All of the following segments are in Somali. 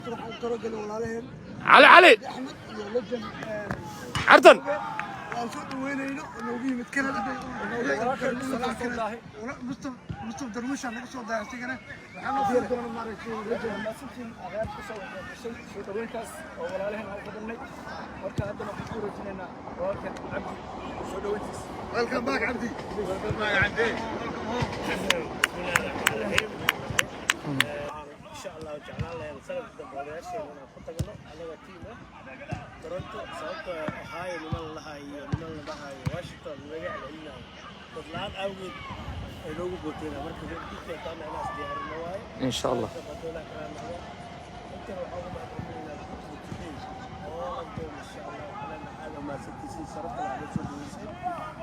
Waxaan karo galay walaalaheen Cali Cali Axmed iyo Legend Cartan. Waan soo dhaweynayno oo noogu yimid Canada. Mustaf, Mustaf Darwiish naga soo daaya asigana. Waxaan noo soo doona maaragtay Legend. Maasantiin adeer kusoo gashay soo dhaweyntaas oo walaalaheen aan u qabanay. Marka haddana waxaan ku wareejinaynaa walaalkeen Cabdi soo dhaweyntiis. Welcome back, Cabdi. Welcome back, Cabdi. Welcome home. Insha Allah jeclaan lahayn sanadka dambe odayaasheena inaan ku tagno anagoo team ah Toronto, sababtoo Ohio niman la dhahayo iyo niman la dhahayo Washington naga celcelinayo dad la-aan awgeed ay noogu booteen. Marka reerkiisa inaan is diyaarino waaye. Insha Allah. Haddii karaa noqdo intan waxaan ugu mahadcelinaynaa today all of them. Insha Allah waxaan leenahay aad umahadsantiisiin sharafta la soo dhaweysay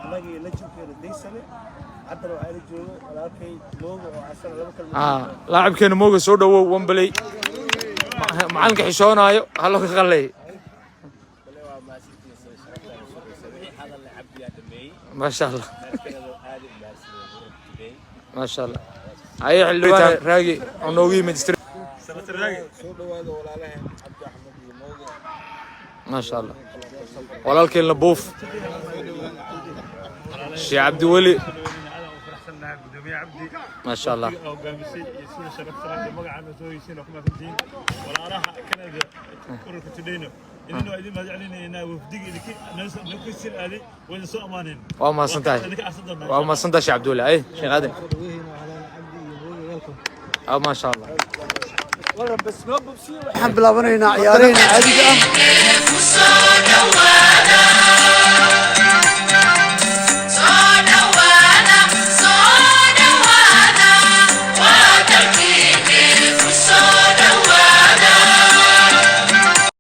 annaga iyo legendkeena Daysane. Haddana waxaa ila joogo walaalkay Mooga oo asana laba kalmood. Ah, laacibkeena Mooga, soo dhawow Wembley. Macalinka xishoonaayo ha loo ka qalay. Kale waa mahadsantihiin sharafta ay soo dhaweysay. Wixii hadalna Cabdiyaa dhameeyey. Maasha Allah. Reerkeedu aad u mahadsanyihiin ururka today. Maasha Allah. Haye, xildhibaan Raagi oo noogu yimid. Soo dhawaada walaalaheen Cabdi Axmed iyo Mooge. Maasha Allah, walaalkeenna Buuf, Sheekh Cabdiweli. Maasha Allah. Hogaamisay iyo sida sharafta leh iyo magacaana soo heysiin oo ku mahadsantihiin. Walaalaha Canada, ururka Todayno, idin waa idin mahad celinaynaa. Wafdiga idinka noo sir aaday waa idin soo ammaaneen. Waa mahadsan tahay. Idinka cabsan doonaa. Waa mahadsan tahay, Sheekh Cabdiweli. Ay, Sheekh Aadan. Ah, maasha Allah. Waxaan bilaabanaynaa ciyaarahayna caadiga ah.